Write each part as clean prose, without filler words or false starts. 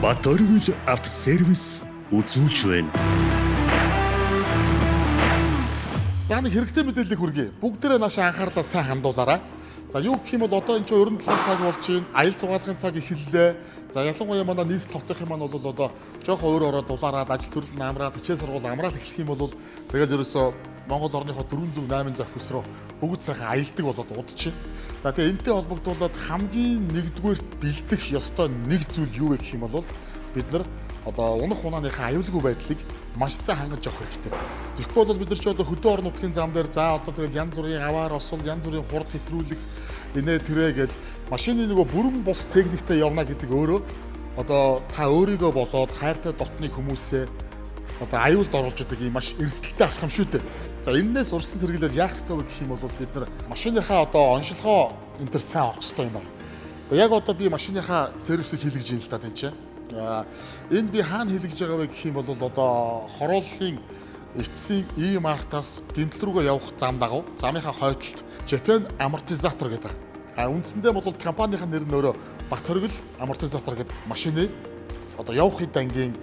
Батөргөл автосервис үзүүлж байна. За, нэг хэрэгтэй мэдээллийг хүргэе. Бүгдээрээ наашаа анхаарлаа сайн хандуулаарай. За, юу гэх юм бол одоо энэ чинь өрн 7 цаг болж байна. Аял зугаалгын цаг эхэллээ. За, ялангуяа манай нийслэл хотынхын маань бол одоо жоохон өөр ороод дулаараад, ажил төрөл нь амраад, хичээл сургууль амраал эхлэх юм бол тэгэл ерөөсөө Монгол орныхоо 408 зохис руу бүгд сайхан аялдаг болоод удчихна. За, тэгээ энэтэй холбогдуулаад хамгийн нэгдүгээрт бэлдэх ёстой нэг зүйл юу вэ гэх юм бол бид нар одоо унах унааныхаа аюулгүй байдлыг маш сайн хангаж явах хэрэгтэй. Тэгэхгүй бол бид нар ч одоо хөдөө орон нутгийн зам дээр, за, одоо тэгэл янз бүрийн аваар осол, янз бүрийн хурд хэтрүүлэх, инээ тэрэ гэл машины нөгөө бүрэн бус техниктэй явна гэдэг өөрөө одоо та өөрийгөө болоод хайртай дотны хүмүүсээ одоо аюулд оруулж идэг юм маш эрсдэлтэй алхам шүү дээ. За, энэнээс урьдчилан сэргийлээд яах ёстой вэ гэх юм бол бид нар машиныхаа одоо оншилгоо энэ төр сайн орох ёстой юм байна. Яг одоо би машиныхаа сервисийг хийлгэж байна л да тийм чинь. Энд би хаана хийлгэж байгаа вэ гэх юм бол одоо хорооллын эцсийн E-Mart-аас Гимтэл рүүгээ явах зам дагав. Замынхаа хойдолд Japan Amortizator гэдэг. А үндсэндээ бол компанийн нэр нь өөрөө Батөргөл Amortizator гэдэг машины одоо явах хэд ангийн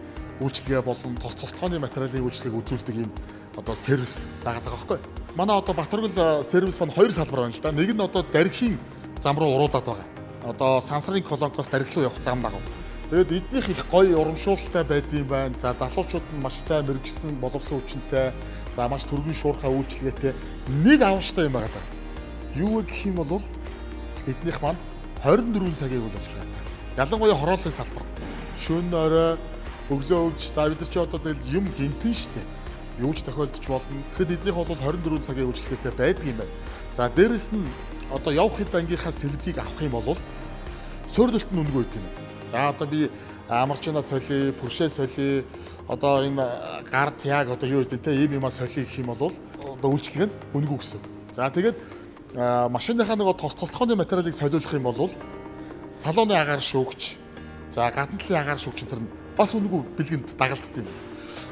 үйлчилгээ болон тос тослогооны материалын үйлчилгээг үзүүлдэг юм одоо сервис байгаад байгаа байхгүй. Манай одоо Батөргөл сервис маань хоёр салбар байна л да. Нэг нь одоо Дархийн зам руу уруудаад байгаа. Одоо Сансрын колонкоос Дархи руу явах зам дагав. Тэгээд эднийх их гоё урамшуулалтай байдсан байна. За, залуучууд нь маш сайн мэргэжсэн боловсон хүчинтэй. За, маш түргэн шуурхай үйлчилгээтэй нэг авштай юм байгаа даа. Юу вэ гэх юм бол эднийх маань 24 цагийн үйл ажиллагаатай. Ялангуяа хорооллын салбар. Шөнө, орой, өглөө өвдөж, за, бид нар чи одоо тэгэл юм гинтэн штэ. Юу ч тохиолдож болно. Тэгэхэд эднийх бол 24 цагийн үйлчилгээтэй байдаг юм байна. За, дээрэс нь одоо явах хэд ангийнхаа сэлбэгийг авах юм бол суйрлалт нь үнэгүй байт юм. За, одоо би амарчнаа соли, пүршээ соли, одоо энэ гард яг одоо юу гэдэг те ийм юмаа соли гэх юм бол одоо үйлчилгээ нь үнэгүй гэсэн. За, тэгээд машиныхаа нөгөө тос тослогооны материалыг солиулах юм бол салоны агаар шүүгч, за, гадна талын агаар шүүгч тэр нь бас үнэгүй бэлгэнд дагалддаг юм.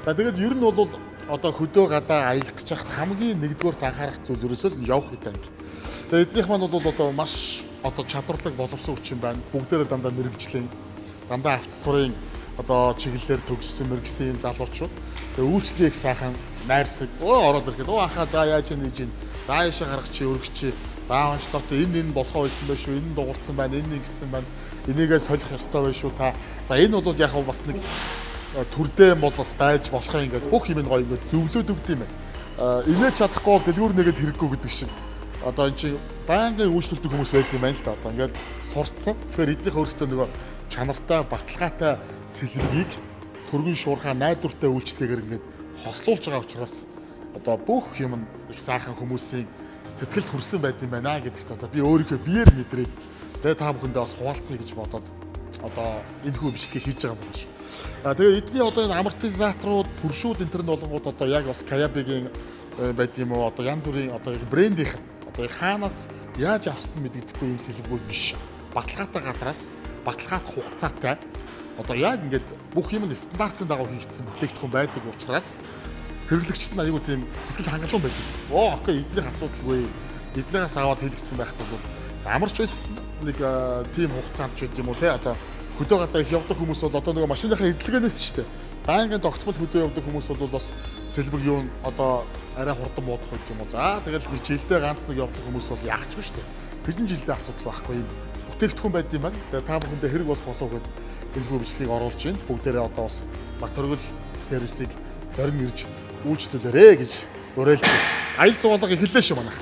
За, тэгээд ер нь бол одоо хөдөө гадаа аялах гэж хахад хамгийн нэгдүгээр анхаарах зүйл ерөөсөө л явах гэдэг анги. Тэгээд эднийх маань бол одоо маш одоо чадварлаг боловсон хүчин байна. Бүгдээрээ дандаа мэрэгжлийн, дандаа авто сурын одоо чиглэлээр төгссөн мэрэгсэн юм залуучууд. Тэгээ үйлчлэгээ их сайхан найрсаг. Өө, ороод ирэхэд өө, ахаа, за, яаж нээж ийн. За, яашаа гаргах чи, өргөч чи. За, онцлогтой энэ энэ болохоо байсан байх шүү. Энэ дугуурсан байна, энэ ингэсэн байна. Энийгээ солих ёстой байх шүү та. За, энэ бол яг бас нэг төрдөө бол бас байж болох юм, ингээд бүх юм гоё ингээд зөвлөөд өгд юм байна. Инээж чадахгүй бол дэлгүүр нэгэд хэрэггүй гэдэг шиг. Одоо эн чинь байнгын үйлчлүүлдэг хүмүүс байдаг юм байна л да. Одоо ингээд сурцсан. Тэгэхээр эднийх өөрсдөө нөгөө чанартай, баталгаатай сэлбэгийг түргэн шуурхаа найдвартай үйлчлэгээр ингээд хослуулж байгаа учраас одоо бүх юм нь их сайхан хүмүүсийн сэтгэлд хүрсэн байд юм байна гэдэгт одоо би өөрийнхөө биеэр мэдрээд, тэгээ та бүхэндээ бас хуваалцъя гэж бодоод одоо энэ хүү бичлэгийг хийж байгаа юм байна шүү. А тэгээ эдний одоо энэ амортизаторууд, пүршүүд энэ төр нь болонгууд одоо яг бас Каябигийн байд юм уу, одоо янз бүрийн одоо яг брендийнх одоо хаанаас яаж авсан нь мэдэгдэхгүй юм сэлбэгүүд биш. Баталгаатай газараас баталгаат хугацаатай одоо яг ингээд бүх юм нь стандартын дагуу хийгдсэн бүтээгдэхүүн байдаг учраас хэрэглэгчд нь аюу тийм сэтгэл хангалуун байдаг. Оо, окей, эднийх асуудалгүй. Эднийхээс аваад хийлгэсэн байхад бол амарч байсан нэг тийм хугацаанд ч юм уу те, одоо хөдөө гадаа их явдаг хүмүүс бол одоо нөгөө машиныхаа эдлэгэнээс ч те байнгын тогтмол хөдөө явдаг хүмүүс бол бас сэлбэг юу одоо арай хурдан буудах үед юм уу. За, тэгэл нэг жилдээ ганц нэг явдаг хүмүүс бол яахчгүй шүү дээ. Хэдэн жилдээ асуудал байхгүй юм бүтээгдэхүүн байд юм байна. Тэгээ та бүхэндээ хэрэг болох болов гэд энэ хүү бичлэгийг оруулж байна. Бүгдээрээ одоо бас Батөргөл сервисийг зорин ирж үйлчлүүлээрэ гэж уриалж байна. Аял зугаалга эхэллээ шүү манайх.